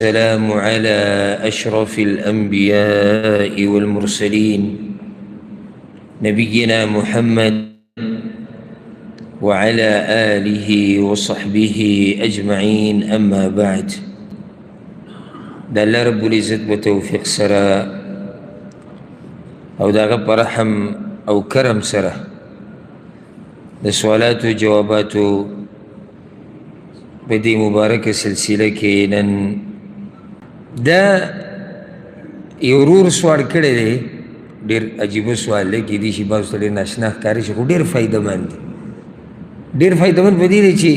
والسلام على أشرف الأنبياء والمرسلين نبينا محمد وعلى آله وصحبه أجمعين، أما بعد. د الله رب العزت په توفیق سره او د هغه په رحم او کرم سره د سوالاتو جواباتو په دې مبارکه سلسله کې نن دا یو ورور سوال کړی دی. ډېر عجیبه سوال دی، کېدای شي بعضو ته ډېر ناشنا ښکاري شي، خو ډېر فایدهمند دی. ډېر فایدهمند په دې دی چې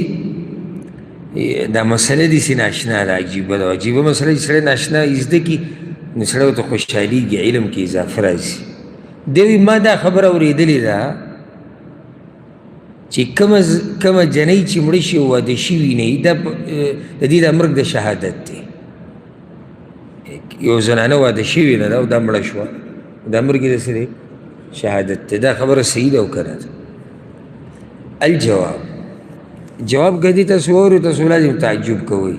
دا مسله داسې ناشنا ده، عجیبه ده. عجیبه مسله چې سړی ناشنا زده کړي نو سړی ورته خوشحالېږي، علم کې اضافه راځي. دی وایي ما دا خبره اورېدلې ده چې کومه جنۍ چې مړه شي او واده شوي نه وي، دا د دې دا مرګ د شهادت دی. یو زنانه واده شوې نه ده او دا مړه شوه، دا مرګ یې د څه دی؟ شهادت دی. دا خبره صحیح ده او که نه ده؟ الجواب، جواب که دې تاسو واورئ تاسو لازم تعجب کوئ،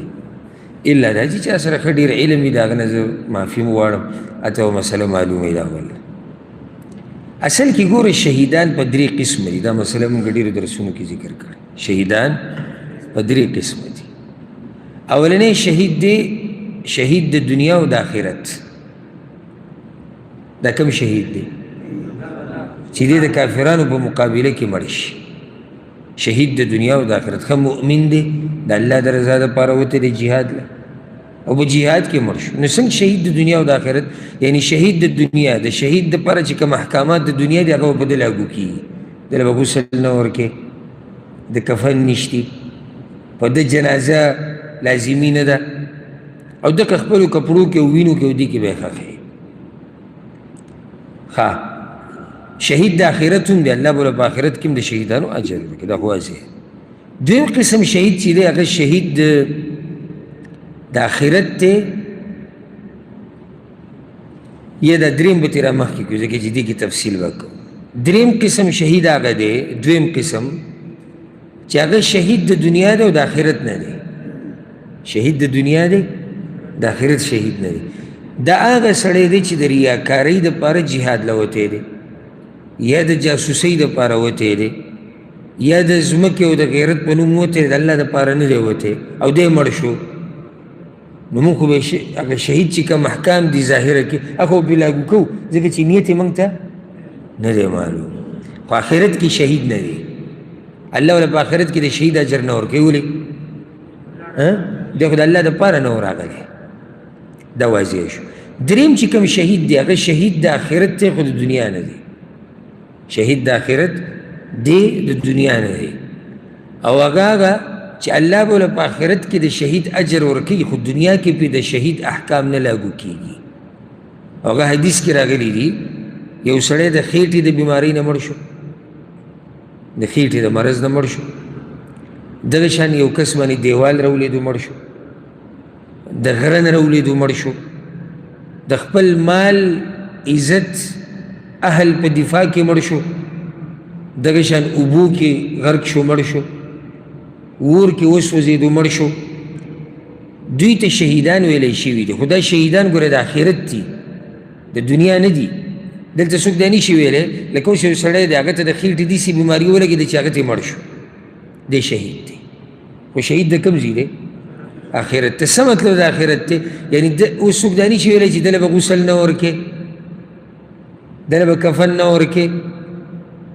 الا دا چې چا سره ښه ډېر علم وي د هغه نه زه معافي هم غواړم، حتی مسله معلومه وي. دا وله اصل کې ګوره شهیدان په درې قسمه دي. دا مسله موږ ډېرو درسونو کې ذکر کړې. شهیدان په درې قسمه دي. اولنی شهید دی، شهید د دنیا او د آخرت. دا کوم شهید دی؟ چې دی د کافرانو په مقابله کې مړ شي. شهید د دنیا او د آخرت، ښه مؤمن دی، د الله د رضا دپاره وتی دی جهاد له، او په جهاد کې مړ شو. نو څنګه شهید د دنیا او د آخرت؟ یعنی شهید د دنیا، د شهید دپاره چې کوم احکامات د دنیا دي هغه به په ده لاګو کېږي. ده له به غسل نه ورکې، د کفن نشتي، په ده جنازه لازمي نه ده، او دغه خپلو کپړو کې او وینو کې او دې کې به یې ښخوي. ښه شهید د آخرت هم دی، الله به له په آخرت کې هم د شهیدانو اجر ورکړي، دا خو واضح. دویم قسم شهید چې دی هغه شهید د آخرت دی، یا دا دریم به ترې رامخکې کړو ځکه چې دې کې تفصیل وکړو. دریم قسم شهید هغه دی، دویم قسم چې هغه شهید د دنیا دی او د آخرت نه دی. شهید د دنیا دی، د آخرت شهید نه دی. دا هغه سړی دی چې د ریاکارۍ دپاره جهاد له وتی دی، یا د جاسوسۍ دپاره وتی دی، یا د ځمکې او د غیرت په نوم وتی دی، د الله دپاره نه دی وتی، او دی مړ شو. نو موږ خو به هغه شهید چې کوم احکام دي ظاهره کې هغه خو پرې لاګو کوو، ځکه چې نیت یې موږ ته نه دی معلوم. خو آخرت کې شهید نه دی، الله وله په آخرت کې د شهید اجر نه ورکوي. ولې؟ دی خو د الله دپاره نه و راغلی. دا واضح شو. دریم چې کوم شهید دی هغه شهید د آخرت دی، خو د دنیا نه دی. شهید د آخرت دی، د دنیا نه دی. او هغه هغه چې الله به له په آخرت کې د شهید اجر ورکوي، خو دنیا کې پرې د شهید احکام نه لاګو کېږي. هغه حدیث کې راغلی دی، یو سړی د خېټې د بیمارۍ نه مړ شو، د خېټې د مرض نه مړ شو. دغه شان یو کس باندې دیوال راولېدو مړ شو، د غره نه راولېدو مړ شو، د خپل مال عزت اهل په دفاع کې مړ شو، دغه شان اوبو کې غرق شو مړ شو، اور کې وسوځېدو مړ شو. دوی ته شهیدان ویلی شوي دي، خو دا شهیدان ګوره د آخرت دي، د دنیا نه دي. دلته څوک دا نشي ویلی لکه اوس یو سړی دی هغه ته د خېټې داسې بیماري ولګېده چې هغه ته مړ شو، دی شهید دی. خو شهید د کوم ځای دی؟ آخرت ته. څه مطلب د آخرت دی؟ یعنی اوس څوک دا نشي ویلی چې ده له به غسل نه ورکې، ده له به کفن نه ورکې،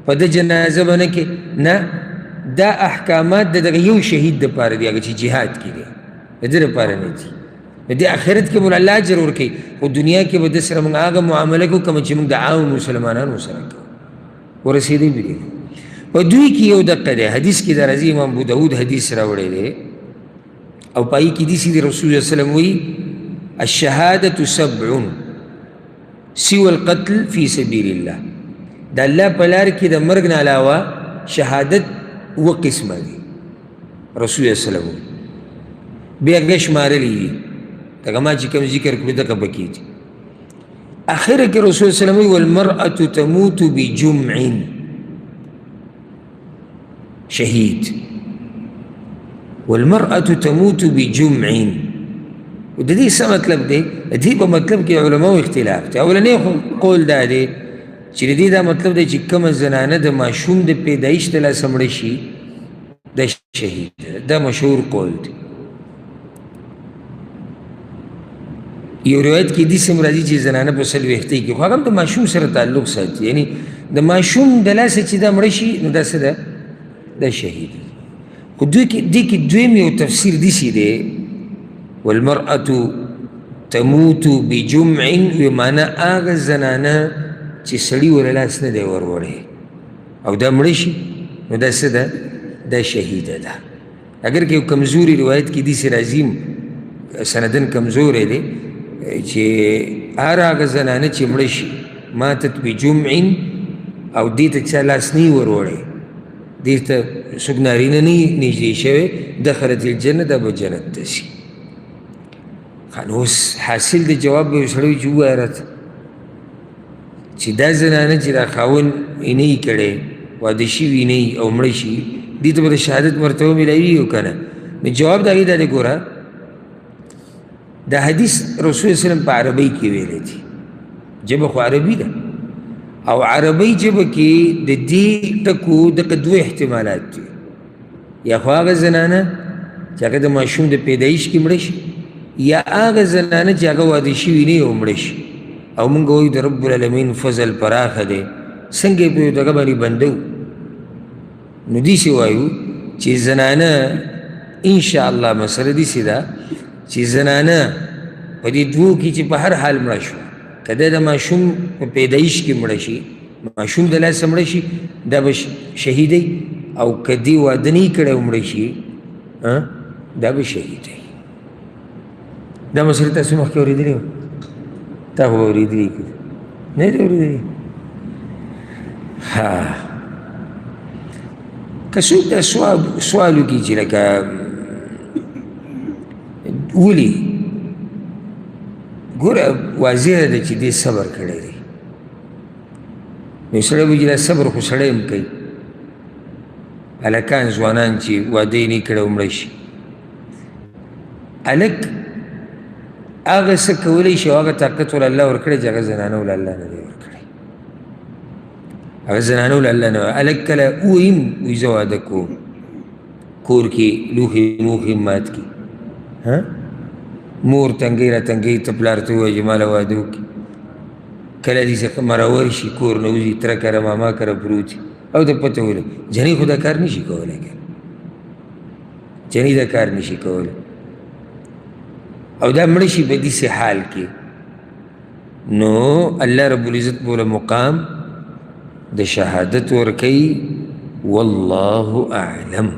په ده جنازه به نه کې. نه، دا احکامات د دغه یو شهید دپاره دي، هغه چې جهاد کې دی، د ده دپاره نه دي. د دې آخرت کې به الله اجر ورکوي، خو دنیا کې به ده سره موږ هغه معامله کوو کومه چې موږ د عامو مسلمانانو سره کوو. ورسېدی به دي. په دوی کې یو دقه دی، حدیث کې دا راځي، امام ابو داود حدیث راوړی دی، او په هغې کې داسې دي، رسول الله صلی الله علیه وسلم وایي الشهادة سبع سوى القتل في سبيل الله. د الله په لار کې د مرګ نه علاوه شهادت اووه قسمه دي. رسول الله صلی الله علیه وسلم بیا هغه شمارلي دي، دغه ما چې کوم ذکر کړو دغه پکې دي. اخره کې رسول الله صلی الله علیه وسلم وایي والمرأة تموت بجمع شهید، والمرأة تموت بجمع. د دې څه مطلب دی؟ د دې په مطلب کې علماو اختلاف دی. اولنی خو قول دا دی چې د دې دا مطلب دی چې کومه زنانه د ماشوم د پیدایش د لاسه مړه شي دا شهید ده، دا مشهور قول دی. یو روایت کې داسې هم راځي چې زنانه په څلوېښتۍ کې، خو هغه هم د ماشوم سره تعلق ساتي، یعنی د ماشوم د لاسه چې دا مړه شي نو دا څه ده؟ دا شهید ده. خو دوی کې دې کې دویم یو تفسیر داسې دی، والمرأة تموت بجمع، وی معنا هغه زنانه چې سړي ورله لاس نه دی وروړی او دا مړه شي نو دا څه ده؟ دا شهیده ده. اگر که یو کمزوري روایت کې داسې راځي، سندن کمزوری دی، چې هر هغه زنانه چې مړه شي ماتت بجمع او دې ته چا لاس نه وي وروړی، دې ته څوک نارینه نه نږدې شوی، دخلت الجنه، دا به جنت ته ځي. نو اوس حاصل د جواب به یو سړی وي چې ووایه راته چې دا زنانه چې دا خاوند یې نه وي کړی، واده شوي نه وي او مړه شي، دې ته به د شهادت مرتبه میلاویږي او که نه؟ نو جواب د هغې دا دی، ګوره دا حدیث رسول الله وسلم په عربۍ کې ویلی دی، ژبه خو عربي ده، او عربۍ ژبه کې د دې ټکو دغه دوه احتمالات دي. یا خو هغه زنانه چې هغه د ماشوم د پیدایش کې مړه شي، یا هغه زنانه چې هغه واده شوي نه او مړه شي. او موږ وایو د رب العالمین فضل پراخه دی، څنګه یې په یو دغه باندې بندو؟ نو داسې وایو چې زنانه انشاءالله مسله داسې ده چې زنانه په دې دوو کې چې په هر حال مړه شوه، که دا د ماشوم په پیدایش کې مړه شي، ماشوم د لاسه مړه شي، دا به شهید وي، او که دې واده نه کړی او مړه شي دا به شهید وي. دا مسله تاسو مخکې اورېدلې وه؟ تا خو به اورېدلې که نه دی اورېدلې؟ ها، که څوک دا سوال وکړي چې لکه ولې، ګوره واضح ده چې دې صبر کړی دی. نو سړی وایي چې دا صبر خو سړی هم کوي، هلکان ځوانان چې واده یې نه کړی او مړه شي، هلک هغه څه کولی شي او هغه طاقت ورله الله ورکړی چې هغه زنانو له الله نه دی ورکړی، هغه زنانو له الله نه. هلک کله ووایي هم، وایي زه واده کوم، کور کې لوښي موښي مات کړي، ها مور تنګۍ را تنګۍ ته پلار ته ووایي چې ما له واده وکړي، کله داسې مرور شي کور نه وځي، تره کره ماما کره پروت وي او ته پته ولګي. جنۍ خو دا کار نه شي کولی، که جنۍ دا کار نه شي کولی او دا مړه شي په داسې حال کې، نو الله رب العزت به له مقام د شهادت ورکوي. والله اعلم.